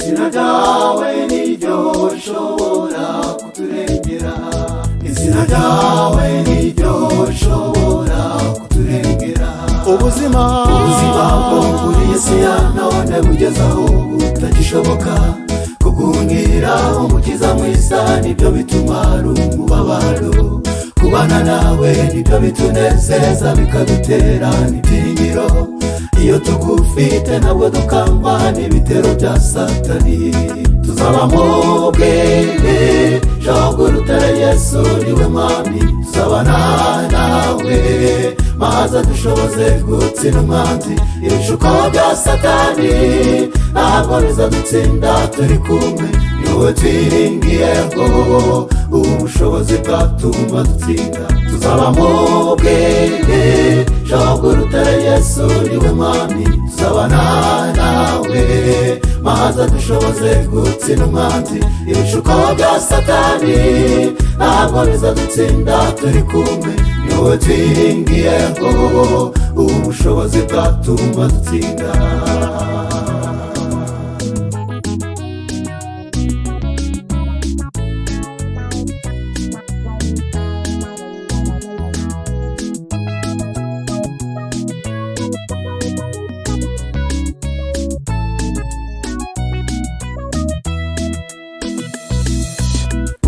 Izina ryawe niryo rishobora kuturengera. Izina ryawe niryo rishobora kuturengera. Ubuzima, Ubuzima bwo muri iyi si ya none bugeze aho butagishoboka. Kugungira Umukiza mwiza nibyo bituma ari umubabaro. Kubana nawe nibyo bitunezeza, bikadutera n'ibyiringiro. Iyo tugufite ntabwo dukangwa n'ibitero bya Satani. Tuzaba mu bwenge Urutare, Yesu niwe Mwami. Tuzabana nawe, maze dushoboze gutsinda umwanzi. Ibishuko bya Satani ntabwo bizadutsinda turi kumwe. Ni wowe twiringiyeho ubushobozi bwatuma dutsinda. Tuzaba mu bwenge Urutare, Yesu niwe Mwami. Tuzabana nawe, maze dushoboze gutsinda umwanzi. Ibishuko bya Satani ntabwo bizadutsinda turi kumwe. Ni wowe twiringiyeho ubushobozi bwatuma dutsinda.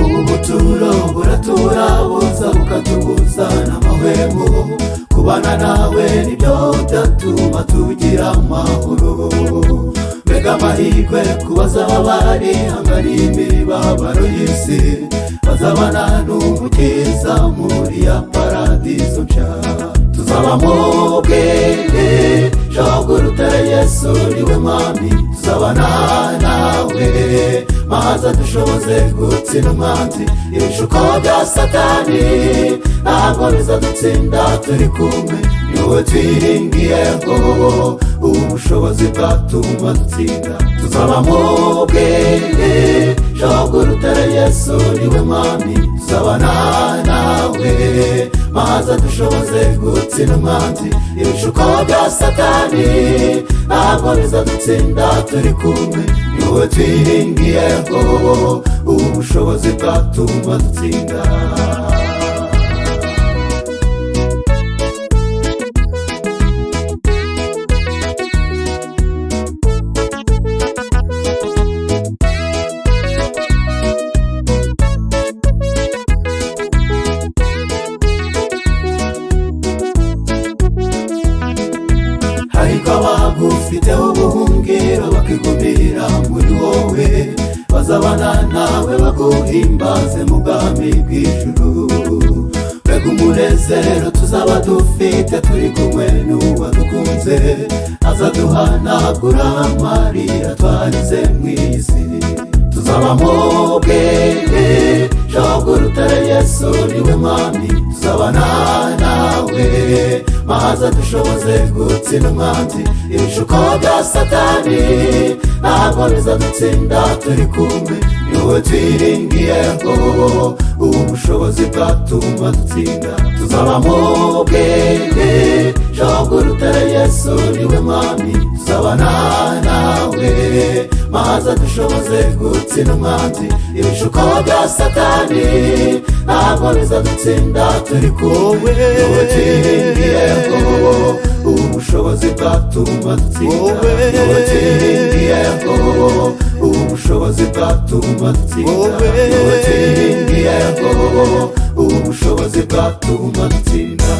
Ubu buturo buratura buza bukatubuza n'amahwemo. Kubana nawe nibyo byatuma tugira amahoro. Mbega amahirwe ku bazaba bari hangariye imibabaro y'isi, bazabana n'Umukiza muri ya paradizo nshya. Tuzaba mu bwenge Urutare, Yesu niwe Mwami. Tuzabana nawe, maze dushoboze gutsinda umwanzi. Ibishuko bya Satani ntabwo bizadutsinda turi kumwe. Ni wowe twiringiyeho ubushobozi bwatuma dutsinda. Tuzaba mu bwenge Urutare, Yesu niwe Mwami. Tuzabana nawe, maze dushoboze gutsinda umwanzi. Ibishuko bya Satani ntabwo bizadutsinda turi kumwe. Ni wowe twiringiyeho ubushobozi bwatuma dutsinda. Hahirwa abagufiteho ubuhungiro, bakigumira muri wowe. Bazabana nawe baguhimbaze mu bwami bw'ijuru. Mbega umunezero tuzaba dufite turi kumwe n'uwadukunze! Azaduhanagura amarira twarize mu isi. Tuzaba mu bwenge Urutare, Yesu niwe Mwami. Tuzabana nawe, maze dushoboze gutsinda umwanzi. Ibishuko bya Satani ntabwo bizadutsinda turi kumwe. Ni wowe twiringiyeho ubushobozi bwatuma dutsinda. Tuzaba mu bwenge Urutare, Yesu niwe Mwami. Tuzabana nawe, maze dushoboze gutsinda umwanzi. Ibishuko bya Satani ntabwo bizadutsinda turi kumwe. Ni wowe twiringiyeho ubushobozi bwatuma dutsinda. Ni wowe twiringiyeho ubushobozi bwatuma dutsinda. Ni wowe twiringiyeho ubushobozi bwatuma dutsinda.